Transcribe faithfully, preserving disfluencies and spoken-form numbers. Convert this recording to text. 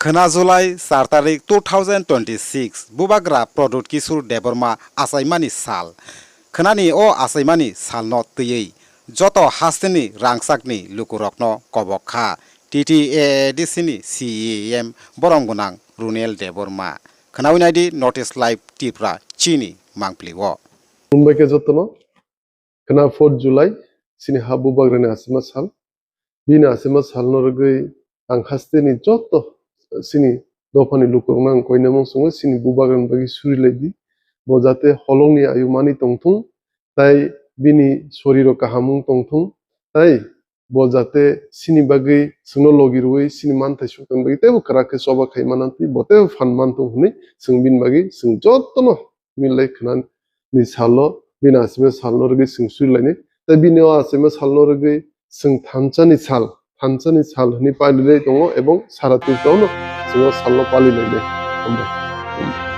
Khwna July char tarik two thousand twenty-six, Bubagra Pradyut Kishore Debbarma achaimani sal. Khwnani o achaimani salno twiwi joto hasteni rangchakni lukurokno kobok kha T T A A D C ni C E M borom gwnang Runel Debbarma. Khwnawi naidi North East Live Tripura chini mangpili o. Khulumbai khe jotono. Khwna fourth July, chini ha Bubagrani achaima sal. Bini achaima salno rwgwi ang hasteni joto chini dophani lukurokno ang koinamung swngo, chini Bubagrani bagwi suri lai di. Bo jate holongni ayu mani tongthung, tai bini soriro kaham wng tongthung, tai bo jate chini bagwi chwngno logi rwui chini manthai suknani bagwi teibo kwrak khe choba khai manantwi, bo teibo phan manthung hwnwi chwng bini bagwi chwng jotono milai khwnani salo, bini achaima salno rwgwi chwng surilaini. Tai bini o achaima salno rwgwi chwng thansa ni sal, thansa ni sal hwnwi palilai tongo ebong sara Tripura no chwng o salno palilainai. Hambai.